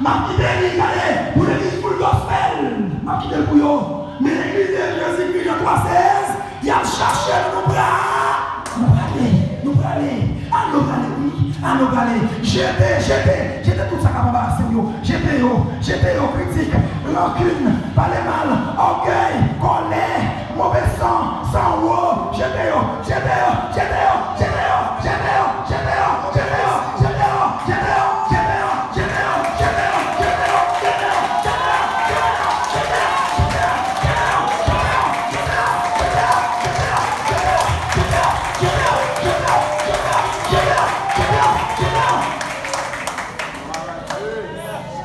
M ap kite li, gade, pou legliz Full Gospel. M ap kite l pou yo. Men legliz de Jezikri Jan twa sèz, y ap chache nou, nou pra-, nou prale, nou prale. Ann nou prale, wi, ann nou prale. Jete, jete, jete tout sa k ap anbarase w yo. Jete yo, jete yo, kritik, rankin, pale mal, ògèy, kòlè, move san, sanwont, jete yo, jete yo, jete yo.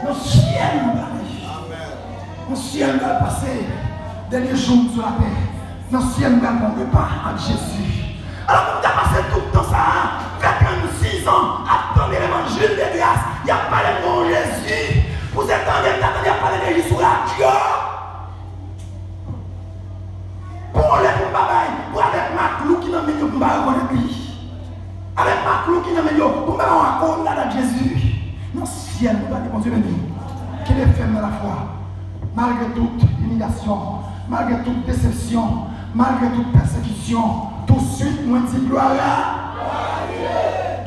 Nan syèl nou prale. Nan syèl m pral pase dènye jou m sou latè. Nan syèl m pral pran repa ak Jezi. Alò, pou m ta pase tout tan sa a, fè trannsis an ap tande levanjil de gras, y ap pale m de yon Jezi. Pou se tande m ta tande y ap pale de li sou radyo. Pou yon lè pou m pa bay, pou avèk maklou ki nan men yo pou m pa rekonèt li. Avèk maklou ki nan men yo pou m pa bay yon akolad ak Jezi. Nan syèl nou prale, Bondye beni w. Kenbe fèm nan lafwa. Malgre tout imilyasyon, malgre tout desepsyon, malgre tout pèsekisyon, touswit mwen di glwa a Dye.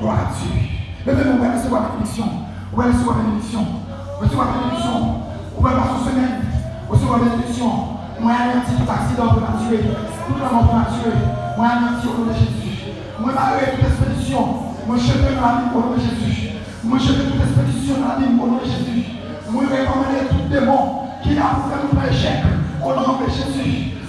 Glwa a Dye. Leve men w, ou pral resevwa benediksyon. Ou pral resevwa benediksyon. Resevwa benediksyon. Ou pral pase yon semèn. Resevwa benediksyon. Mwen aneyanti tout aksidan prematire, tout lanmò prematire. Mwen aneyanti o non de Jezi. Mwen bare tout espedisyon. Mwen jete nan labim o non de Jezi. Mwen jete tout espedisyon nan labim o non de Jezi. Mwen reprimande tout demon ki la pou fè nou pran echèk o non de Jezi.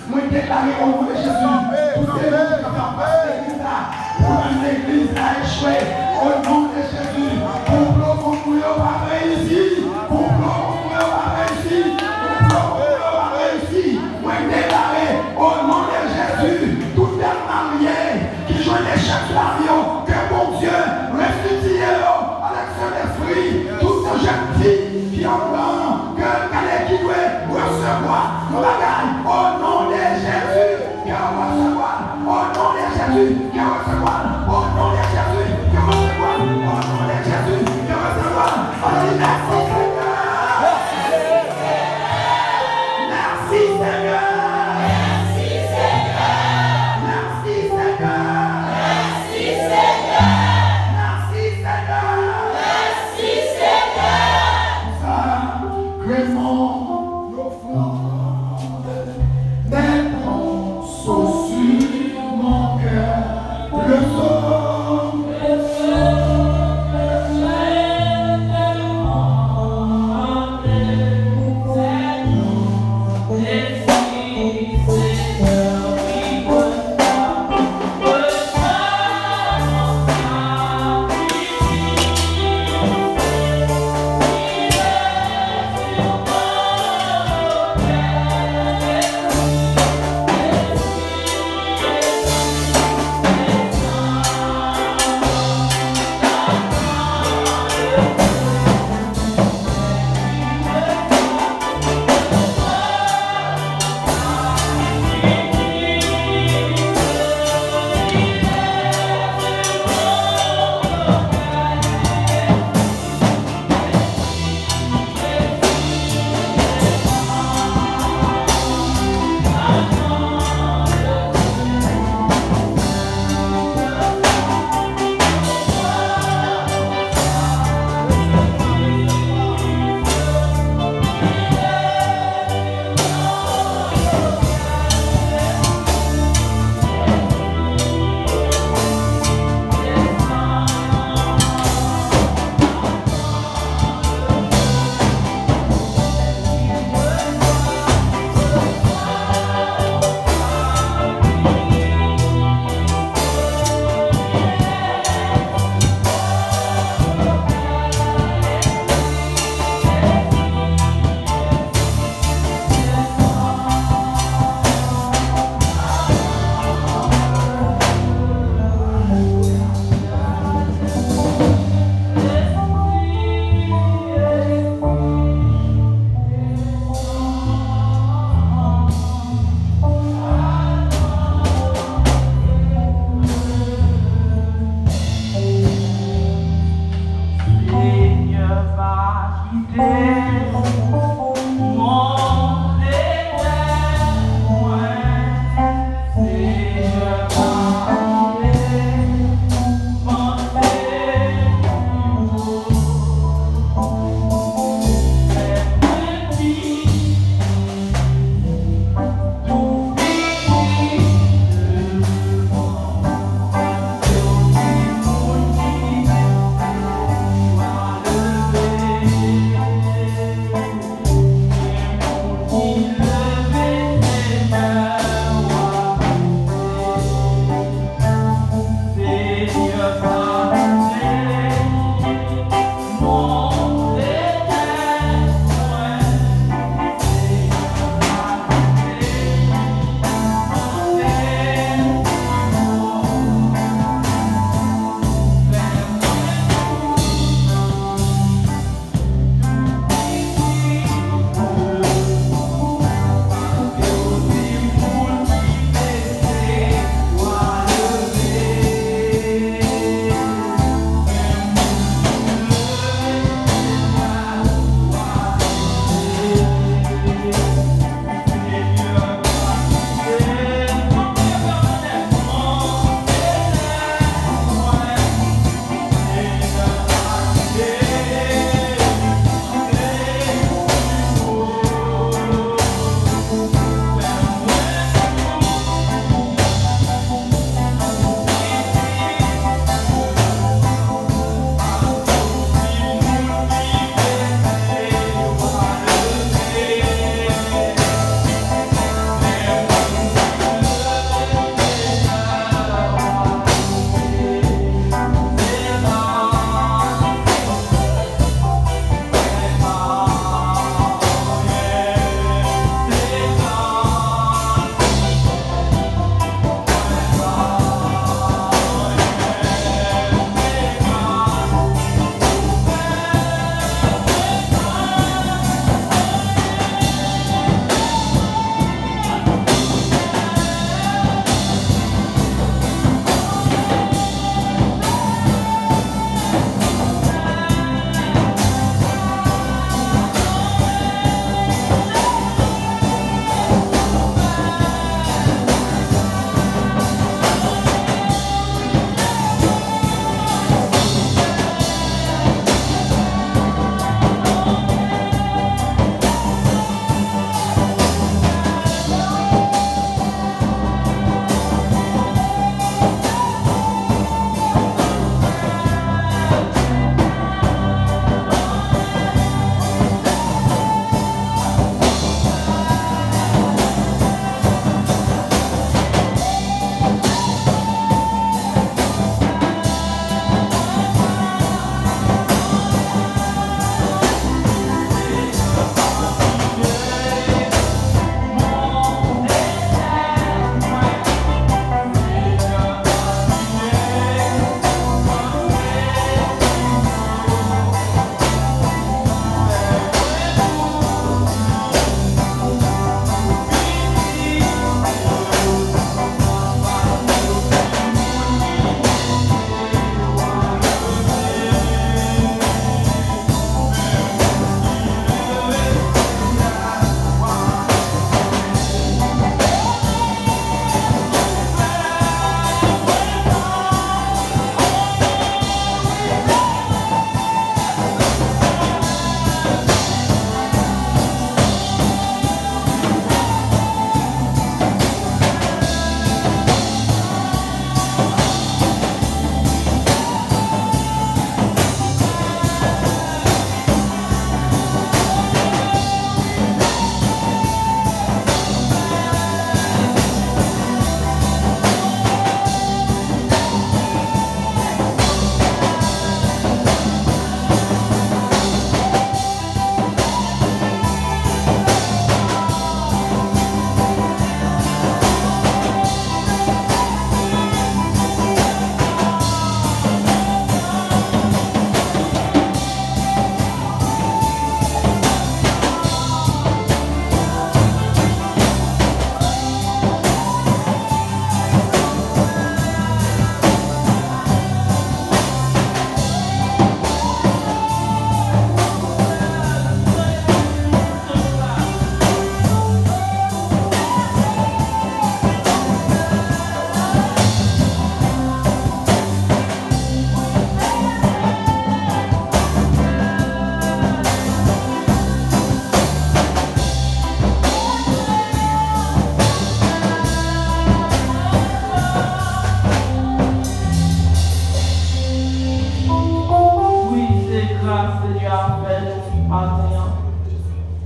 Mwen deklare o non de Jezi, tout demon ki ap fè legliz la, pou legliz la echwe, o non de Jezi, konplo kont nou yo pa reyisi, konplo kont nou yo pa reyisi, konplo kont nou yo pa reyisi. Mwen deklare, o non de Jezi, tout tèt marye ki jwenn echèk sou lavi yo, ke Bondye restitiye yo avèk Sentespri, tout jèn fi ki anndan, ke gade ki dwe resevwa yon bagay, o non de Jezi, ke w resevwa, o non de Jezi, ke w resevwa, o non de Jezi, ke w resevwa, o non de Jezi, ke w resevwa. Ann di mèsi, Senyè. Mèsi, Senyè. Mèsi, Senyè. Mèsi, Senyè. Mèsi, Senyè. Mèsi, Senyè. Mèsi, Senyè. Sa, kremon, ofrann, mèt mon so sur mon cœur, le so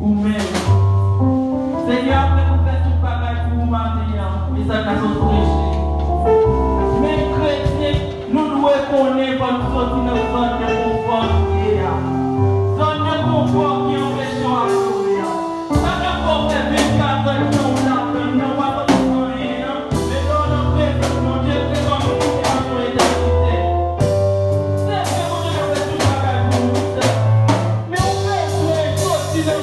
Ou menm. Senyè ap fè pou fè tout bagay pou ou maten an. E sa ka sot preche. Men kretyen, nou dwe konnen fò nou soti nan zòn de konfò nou ye a. Zòn de konfò ki anpeche w adore a. Sa k ap fè w fè vennkat zòn nan ou ladann nan, w pa sot anyen an. Men lè w nan prezans Bondye, se kòm si w te nan yon etènite. Se vre Bondye ka fè tout bagay pou nou, wi sè. Men ou bezwen soti nan